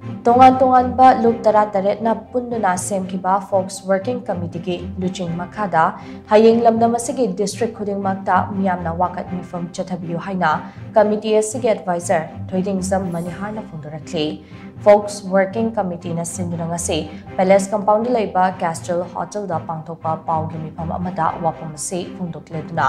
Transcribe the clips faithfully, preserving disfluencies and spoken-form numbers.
ꯇꯣꯉꯥꯟ ꯇꯣꯉꯥꯟꯕ ꯂꯨꯞ ꯇꯔꯥꯇꯔꯦꯠꯅ ꯄꯨꯟꯗꯨꯅ ꯁꯦꯝꯈꯤꯕ ꯐꯣꯛꯁ ꯋꯥꯔꯀꯤꯡ ꯀꯃꯤꯇꯤꯒꯤ ꯂꯨꯆꯤꯡ ꯃꯈꯥꯗ ꯍꯌꯦꯡ ꯂꯝꯗꯝ ꯑꯁꯤꯒꯤ ꯗꯤꯁꯇ꯭ꯔꯤꯛ ꯈꯨꯗꯤꯡꯃꯛꯇ ꯃꯤꯌꯥꯝꯅ ꯋꯥꯀꯠ ꯃꯤꯐꯝ ꯆꯠꯊꯕꯤꯌꯨ ꯍꯥꯏꯅ ꯀꯃꯤꯇꯤ ꯑꯁꯤꯒꯤ ꯑꯦꯗꯚꯥꯏꯖꯔ ꯊꯣꯏꯗꯤꯡꯖꯝ ꯃꯅꯤꯍꯥꯔꯅ ꯐꯣꯡꯗꯣꯔꯛꯂꯤ꯫ ꯐꯣꯛꯁ ꯋꯥꯔꯀꯤꯡ ꯀꯃꯤꯇꯤꯅ ꯁꯤꯟꯗꯨꯅ ꯉꯁꯤ ꯄꯦꯂꯦꯁ ꯀꯝꯄꯥꯎꯟꯗ ꯂꯩꯕ ꯀꯦꯁꯇꯜ ꯍꯣꯇꯦꯜꯗ ꯄꯥꯡꯊꯣꯛꯄ ꯄꯥꯎꯒꯤ ꯃꯤꯐꯝ ꯑꯃꯗ ꯋꯥꯐꯝ ꯑꯁꯤ ꯐꯣꯡꯗꯣꯛꯂꯗꯨꯅ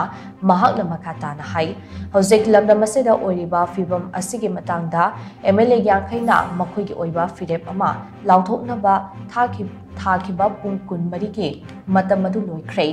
ꯃꯍꯥꯛꯅ ꯃꯈꯥ ꯇꯥꯅ ꯍꯥꯏ, ꯍꯧꯖꯤꯛ ꯂꯝꯗꯝ ꯑꯁꯤꯗ ꯑꯣꯏꯔꯤꯕ ꯐꯤꯕꯝ ꯑꯁꯤꯒꯤ ꯃꯇꯥꯡꯗ ꯑꯦꯝ ꯑꯦꯜ ꯑꯦ ꯌꯥꯡꯈꯩꯅ ꯃꯈꯣꯏꯒꯤ ꯑꯣꯏꯕ ꯐꯤꯔꯦꯞ ꯑꯃ ꯂꯥꯎꯊꯣꯛꯅꯕ ꯊꯥꯈꯤ-, ꯊꯥꯈꯤꯕ ꯄꯨꯡ ꯀꯨꯟꯃꯔꯤꯒꯤ ꯃꯇꯝ ꯑꯗꯨ ꯂꯣꯏꯈ꯭ꯔꯦ꯫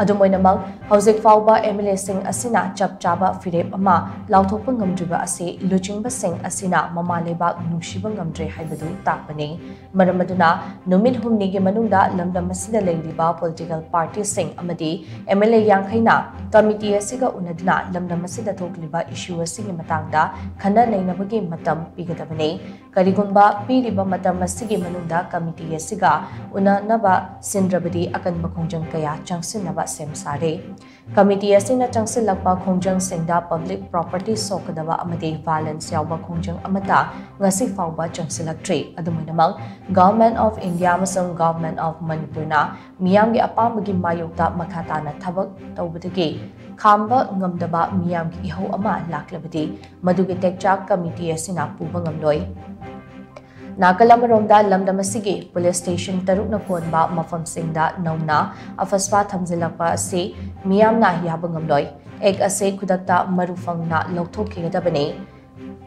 ꯑꯗꯨꯝ ꯑꯣꯏꯅꯃꯛ, ꯍꯧꯖꯤꯛ ꯐꯥꯎꯕ ꯑꯦꯝ ꯑꯦꯜ ꯑꯦꯁꯤꯡ ꯑꯁꯤꯅ ꯆꯞ ꯆꯥꯕ ꯐꯤꯔꯦꯞ ꯑꯃ ꯂꯥꯎꯊꯣꯛꯄ ꯉꯝꯗ꯭ꯔꯤꯕ ꯑꯁꯤ ꯂꯨꯆꯤꯡꯕꯁꯤꯡ ꯑꯁꯤꯅ ꯃꯃꯥ ꯂꯩꯕꯥꯛ ꯅꯨꯡꯁꯤꯕ ꯉꯝꯗ꯭ꯔꯦ ꯍꯥꯏꯕꯗꯨ ꯇꯥꯛꯄꯅꯤ꯫ ꯃꯔꯝ ꯑꯗꯨꯅ, ꯅꯨꯃꯤꯠ ꯍꯨꯝꯅꯤꯒꯤ ꯃꯅꯨꯡꯗ ꯂꯝꯗꯝ ꯑꯁꯤꯗ ꯂꯩꯔꯤꯕ ꯄꯣꯂꯤꯇꯤꯀꯦꯜ ꯄꯥꯔꯇꯤꯁꯤꯡ ꯑꯃꯗꯤ ꯑꯦꯝ ꯑꯦꯜ ꯑꯦ ꯌꯥꯡꯈꯩꯅ ꯀꯃꯤꯇꯤ ꯑꯁꯤꯒ ꯎꯅꯗꯨꯅ ꯂꯝꯗꯝ ꯑꯁꯤꯗ ꯊꯣꯛꯂꯤꯕ ꯏꯁꯨ ꯑꯁꯤꯒꯤ ꯃꯇꯥꯡꯗ ꯈꯟꯅ ꯅꯩꯅꯕꯒꯤ ꯃꯇꯝ ꯄꯤꯒꯗꯕꯅꯤ꯫ ꯀꯔꯤꯒꯨꯝꯕ ꯄꯤꯔꯤꯕ ꯃꯇꯝ ꯑꯁꯤꯒꯤ ꯃꯅꯨꯡꯗ ꯀꯃꯤꯇꯤ ꯑꯁꯤꯒ ꯎꯅꯅꯕ ꯁꯤꯟꯗ꯭ꯔꯕꯗꯤ ꯑꯀꯟꯕ ꯈꯣꯡꯖꯪ ꯀꯌꯥ ꯆꯪꯁꯤꯟꯅꯕ ꯁꯦꯝ ꯁꯥꯔꯦ꯫ ꯀꯃꯤꯇꯤ ꯑꯁꯤꯅ ꯆꯪꯁꯤꯜꯂꯛꯄ ꯈꯣꯡꯖꯪꯁꯤꯡꯗ ꯄꯕ꯭ꯂꯤꯛ ꯄ꯭ꯔꯣꯄꯔꯇꯤ ꯁꯣꯛꯀꯗꯕ ꯑꯃꯗꯤ ꯚꯥꯏꯂꯦꯟꯁ ꯌꯥꯎꯕ ꯈꯣꯡꯖꯪ ꯑꯃꯠꯇ ꯉꯁꯤ ꯐꯥꯎꯕ ꯆꯪꯁꯤꯜꯂꯛꯇ꯭ꯔꯤ꯫ ꯑꯗꯨꯝ ꯑꯣꯏꯅꯃꯛ, ꯒꯚꯔꯟꯃꯦꯟꯠ ꯑꯣꯐ ꯏꯟꯗꯤꯌꯥ ꯑꯃꯁꯨꯡ ꯒꯚꯔꯟꯃꯦꯟꯠ ꯑꯣꯐ ꯃꯅꯤꯄꯨꯔꯅ ꯃꯤꯌꯥꯝꯒꯤ ꯑꯄꯥꯝꯕꯒꯤ ꯃꯥꯌꯣꯛꯇ ꯃꯈꯥ ꯇꯥꯅ ꯊꯕꯛ ꯇꯧꯕꯗꯒꯤ ꯈꯥꯝꯕ ꯉꯝꯗꯕ ꯃꯤꯌꯥꯝꯒꯤ ꯏꯍꯧ ꯑꯃ ꯂꯥꯛꯂꯕꯗꯤ, ꯃꯗꯨꯒꯤ ꯇꯦꯛꯆꯥꯛ ꯀꯃꯤꯇꯤ ꯑꯁꯤꯅ ꯄꯨꯕ ꯉꯝꯂꯣꯏ꯫ ꯅꯥꯀꯜ ꯑꯃꯔꯣꯝꯗ, ꯂꯝꯗꯝ ꯑꯁꯤꯒꯤ ꯄꯨꯂꯤꯁ ꯁ꯭ꯇꯦꯁꯟ ꯇꯔꯨꯛꯅ ꯀꯣꯟꯕ ꯃꯐꯝꯁꯤꯡꯗ ꯅꯧꯅ ꯑꯐꯁꯄꯥ ꯊꯝꯖꯤꯜꯂꯛꯄ ꯑꯁꯤ ꯃꯤꯌꯥꯝꯅ ꯌꯥꯕ ꯉꯝꯂꯣꯏ꯫ ꯑꯦꯛ ꯑꯁꯤ ꯈꯨꯗꯛꯇ ꯃꯔꯨ ꯐꯪꯅ ꯂꯧꯊꯣꯛꯈꯤꯒꯗꯕꯅꯤ꯫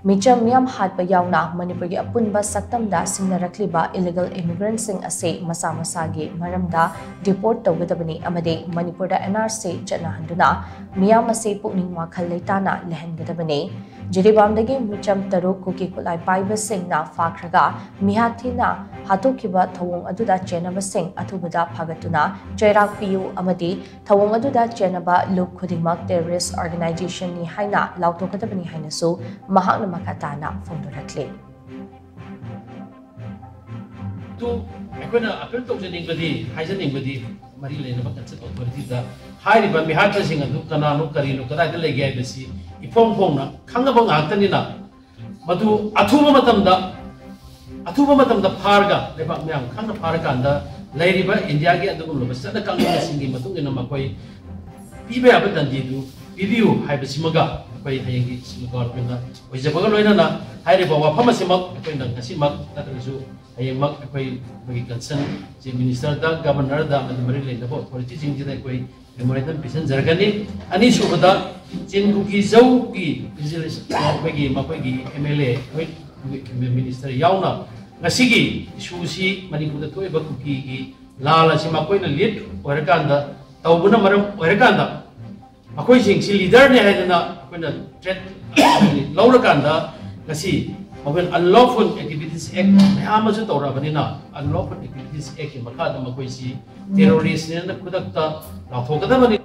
ꯃꯤꯆꯝ ꯃꯤꯌꯥꯝ ꯍꯥꯠꯄ ꯌꯥꯎꯅ ꯃꯅꯤꯄꯨꯔꯒꯤ ꯑꯄꯨꯟꯕ ꯁꯛꯇꯝꯗ ꯁꯤꯡꯅꯔꯛꯂꯤꯕ ꯏꯂꯤꯒꯦꯜ ꯏꯃꯤꯒ꯭ꯔꯦꯟꯠꯁꯤꯡ ꯑꯁꯤ ꯃꯁꯥ ꯃꯁꯥꯒꯤ ꯃꯔꯝꯗ ꯗꯤꯄꯣꯔꯠ ꯇꯧꯒꯗꯕꯅꯤ ꯑꯃꯗꯤ ꯃꯅꯤꯄꯨꯔꯗ ꯑꯦꯟ ꯑꯥꯔ ꯁꯤ ꯆꯠꯅꯍꯟꯗꯨꯅ ꯃꯤꯌꯥꯝ ꯑꯁꯤ ꯄꯨꯛꯅꯤꯡ ꯋꯥꯈꯜ ꯂꯩꯇꯥꯅ ꯂꯩꯍꯟꯒꯗꯕꯅꯤ꯫ ꯖꯤꯔꯤꯕꯥꯝꯗꯒꯤ ꯃꯤꯆꯝ ꯇꯔꯨꯛ ꯀꯨꯀꯤ ꯈꯨꯠꯂꯥꯏ ꯄꯥꯏꯕꯁꯤꯡꯅ ꯐꯥꯈ꯭ꯔꯒ ꯃꯤꯍꯥꯠ ꯊꯤꯅ ꯍꯥꯠꯇꯣꯛꯈꯤꯕ ꯊꯧꯑꯣꯡ ꯑꯗꯨꯗ ꯆꯦꯟꯅꯕꯁꯤꯡ ꯑꯊꯨꯕꯗ ꯐꯥꯒꯠꯇꯨꯅ ꯆꯩꯔꯥꯛ ꯄꯤꯌꯨ ꯑꯃꯗꯤ ꯊꯧꯑꯣꯡ ꯑꯗꯨꯗ ꯆꯦꯟꯅꯕ ꯂꯨꯞ ꯈꯨꯗꯤꯡꯃꯛ ꯇꯦꯔꯣꯔꯤꯁ꯭ꯠ ꯑꯣꯔꯒꯅꯥꯏꯖꯦꯁꯟꯅꯤ ꯍꯥꯏꯅ ꯂꯥꯎꯊꯣꯛꯀꯗꯕꯅꯤ ꯍꯥꯏꯅꯁꯨ ꯃꯍꯥꯛꯅ ꯃꯈꯥ ꯇꯥꯅ ꯐꯣꯡꯗꯣꯔꯛꯂꯤ꯫ ꯑꯗꯨ ꯑꯩꯈꯣꯏꯅ ꯑꯄꯤꯜ ꯇꯧꯖꯅꯤꯡꯕꯗꯤ, ꯍꯥꯏꯖꯅꯤꯡꯕꯗꯤ ꯃꯔꯤ ꯂꯩꯅꯕ ꯀꯟꯁꯔꯟ ꯑꯣꯊꯣꯔꯤꯇꯤꯗ ꯍꯥꯏꯔꯤꯕ ꯃꯤꯍꯥꯠꯄꯁꯤꯡ ꯑꯗꯨ ꯀꯅꯥꯅꯣ, ꯀꯔꯤꯅꯣ, ꯀꯗꯥꯏꯗ ꯂꯩꯒꯦ ꯍꯥꯏꯕꯁꯤ ꯏꯐꯣꯡ ꯐꯣꯡꯅ ꯈꯪꯅꯕ ꯉꯥꯛꯇꯅꯤꯅ, ꯃꯗꯨ ꯑꯊꯨꯕ ꯃꯇꯝꯗ ꯑꯊꯨꯕ ꯃꯇꯝꯗ ꯐꯥꯔꯒ ꯂꯩꯕꯥꯛ ꯃꯌꯥꯝ ꯈꯪꯅ ꯐꯥꯔꯀꯥꯟꯗ ꯂꯩꯔꯤꯕ ꯏꯟꯗꯤꯌꯥꯒꯤ ꯑꯗꯨꯒꯨꯝꯂꯕ ꯆꯠꯅ ꯀꯥꯡꯂꯣꯟꯁꯤꯡꯒꯤ ꯃꯇꯨꯡ ꯏꯟꯅ ꯃꯈꯣꯏ ꯄꯤꯕ ꯌꯥꯕ ꯗꯟꯗꯤꯗꯨ ꯄꯤꯕꯤꯌꯨ ꯍꯥꯏꯕꯁꯤꯃꯒ ꯑꯩꯈꯣꯏ ꯍꯌꯦꯡꯒꯤ ꯁꯤꯜ ꯒꯣꯚꯔꯟꯃꯦꯟꯗ ꯑꯣꯏꯖꯕꯒ ꯂꯣꯏꯅꯅ ꯍꯥꯏꯔꯤꯕ ꯋꯥꯐꯝ ꯑꯁꯤꯃꯛ ꯑꯩꯈꯣꯏꯅ ꯉꯁꯤꯃꯛ ꯅꯠꯇ꯭ꯔꯒꯁꯨ ꯍꯌꯦꯡꯃꯛ ꯑꯩꯈꯣꯏ ꯑꯩꯈꯣꯏꯒꯤ ꯀꯟꯁꯔꯟ ꯆꯤꯐ ꯃꯤꯅꯤꯁꯇꯔꯗ, ꯒꯚꯔꯅꯔꯗ ꯑꯃꯗꯤ ꯃꯔꯤ ꯂꯩꯅꯕ ꯑꯣꯊꯣꯔꯤꯇꯤꯁꯤꯡꯁꯤꯗ ꯑꯩꯈꯣꯏ ꯃꯦꯃꯣꯔꯦꯟꯗꯝ ꯄꯤꯁꯤꯟꯖꯔꯒꯅꯤ꯫ ꯑꯅꯤꯁꯨꯕꯗ, ꯆꯤꯟ ꯀꯨꯀꯤ ꯖꯧꯒꯤ ꯚꯤꯖꯤꯂꯦꯟꯁ ꯑꯩꯈꯣꯏꯒꯤ ꯃꯈꯣꯏꯒꯤ ꯑꯦꯝ ꯑꯦꯜ ꯑꯦ, ꯑꯩꯈꯣꯏ ꯃꯤꯅꯤꯁꯇꯔ ꯌꯥꯎꯅ ꯉꯁꯤꯒꯤ ꯏꯁꯨꯁꯤ, ꯃꯅꯤꯄꯨꯔꯗ ꯊꯣꯛꯏꯕ ꯀꯨꯀꯤꯒꯤ ꯂꯥꯜ ꯑꯁꯤ ꯃꯈꯣꯏꯅ ꯂꯤꯗ ꯑꯣꯏꯔꯀꯥꯟꯗ, ꯇꯧꯕꯅ ꯃꯔꯝ ꯑꯣꯏꯔꯀꯥꯟꯗ, ꯃꯈꯣꯏꯁꯤꯡꯁꯤ ꯂꯤꯗꯔꯅꯤ ꯍꯥꯏꯗꯅ ꯑꯩꯈꯣꯏꯅ ꯊ꯭ꯔꯦꯠ ꯂꯧꯔꯀꯥꯟꯗ, ꯉꯁꯤ ꯃꯈꯣꯏꯅ ꯑꯟꯂꯣꯐꯨꯜ ꯑꯦꯛꯇꯤꯚꯤꯇꯤꯁ ꯑꯦꯛ ꯃꯌꯥꯝ ꯑꯃꯁꯨ ꯇꯧꯔꯛꯑꯕꯅꯤꯅ, ꯑꯟꯂꯣꯐꯨꯜ ꯑꯦꯛꯇꯤꯚꯤꯇꯤꯁ ꯑꯦꯛꯀꯤ ꯃꯈꯥꯗ ꯃꯈꯣꯏꯁꯤ ꯇꯦꯔꯣꯔꯤꯁꯅꯦꯅ ꯈꯨꯗꯛꯇ ꯂꯥꯎꯊꯣꯛꯀꯗꯕꯅꯤ꯫